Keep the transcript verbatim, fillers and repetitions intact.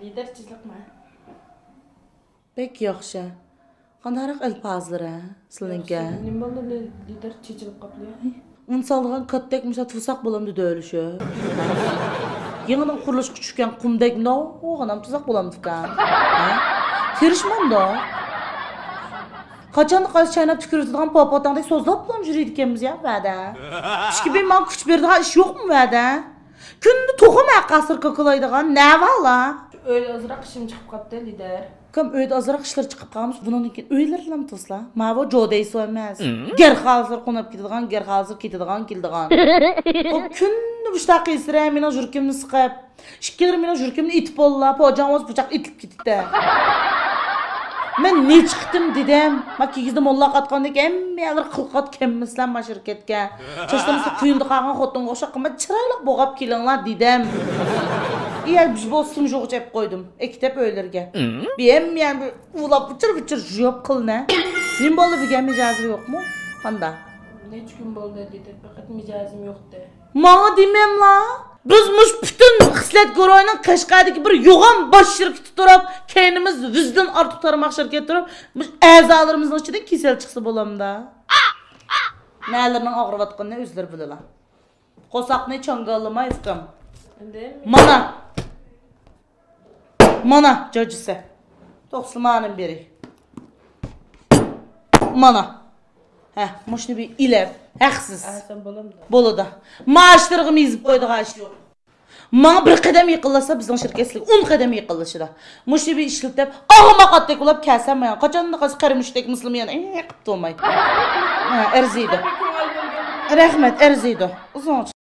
لىدەر چېچىلىقمۇ؟ بەك ياخشى. قانداقراق ئەلپازلىرى سىلىنىڭكى؟ نېمە بولدى، لىدەر چېچىلىپ قاپتۇ يا؟ ئۇن سالىدىغان كاتتەك مۇشۇ تۇزاق بولامدۇ دۆلىشى؟ يېڭىدىن قۇرۇلۇشقا چۈشكەن قۇمدەك نوغىنام تۇزاق بولامدىكەن؟ تىرىشمامدۇ؟ قاچاندا قايسى چايناپ تۈكۈرۈۋېتىدىغان پاپا ئاتاڭدەك سوزۇلۇپلا يۈرىدىكەنمىز يا، ۋەدە. ئىككى بىر ماڭا كۈچ بېرىدىغان ئىش يوقمۇ، ۋەدە؟ كۈندە توخۇ مەقەسىر كوكىلايدىغان نەۋالا؟ ئۆيدە ئازراق ئىشىم چىقىپ قاپتۇ، لىدەر. كىم ئۆيدە ئازراق ئىشلار چىقىپ قالمىش، بۇنىڭدىن كېيىن ئۆيلىرىلا تۇرسىلا. ماۋۇ جودەيسۇ ئەمەس. گەر خالىسىلا قوناپ كېتىدىغان، گەر خالىسىلا كېتىدىغان، كېلىدىغان. ئۇ كۈندە مۇشۇنداق قىلسىرە مېنىڭ يۈرىكىمنى سىقىپ، ئىككىلىرى مېنىڭ يۈرىكىمنى ئېتىپ بوللا، پوجاڭ بولسا پىچاق ئېتىلىپ كېتىپتۇ. مەن نەچچە قېتىم دېدىم، ما كىگىزدە موللاق ئاتقاندەك ھەممە يەرلىرى قىلقات كەممىسىلەر ما شىركەتكە. چاچلىرىڭىزدا قۇيۇندا قالغان خوتۇنغا ئوخشاپ قىلماي، چىرايلىق بوغاپ كېلىڭلار دېدىم. ئى، بىز بولسا تۇنجۇغۇچە ئېلىپ قويدۇم. ئەكېتىپ ئۆيلىرىگە. بىر ھەممە يەرنى بىر ئۇلاپ، ئۇچۇر-ئۇچۇر يۇيۇپ قىلنە. نېمە بولدى، بۈگۈن مىجەزى يوقمۇ؟ قانداق؟ نەچچە كۈن بولدى دېدى، پەقەت مىجەزىم يوق دە. ماڭا دېمەملا. بىز مۇشۇ پۈتۈن خىسلەت گۇرۇھىنىڭ قەشقەردىكى بىر يوغان باش شىركىتى تۇرۇپ، كەينىمىز يۈزدىن ئارتۇق تارماق شىركەت تۇرۇپ، مۇشۇ ئەزالىرىمىزنىڭ ئىچىدىن كېسەل چىقسا بولامدا؟ نەلىرىنىڭ ئاغرىۋاتقىنىنى ئۆزلىرى بىلىلا. قورساقنى چاڭگاللىماي ئۇكام. ئەمدى مانا. مانا جاجىسى. توقسىمانىم بېرى. مانا. ھە، مۇشۇنى بىر ئېلىپ، ھەقسىز. ئەسەم بولامدۇ؟ بولىدۇ. مائاشلىرىغا يېزىپ قويىدىغان ئىش يوق. ماڭا بىر قەدەم يېقىنلاشسا، بىزنىڭ شىركەت سىلىگە ئون قەدەم يېقىنلىشىدۇ. مۇشۇنى بىر ئىشلىتىپ، ئاغماق ئاتتەك بولاپ كەلسەم، مانا قاچاندا قالسا قېرى مۈشۈكتەك مۇسۇلمۇ يەنە، ئېي، قىپ تۇرماي. ھە، ئەرزىيدۇ. رەھمەت، ئەرزىيدۇ. ئۇزۇن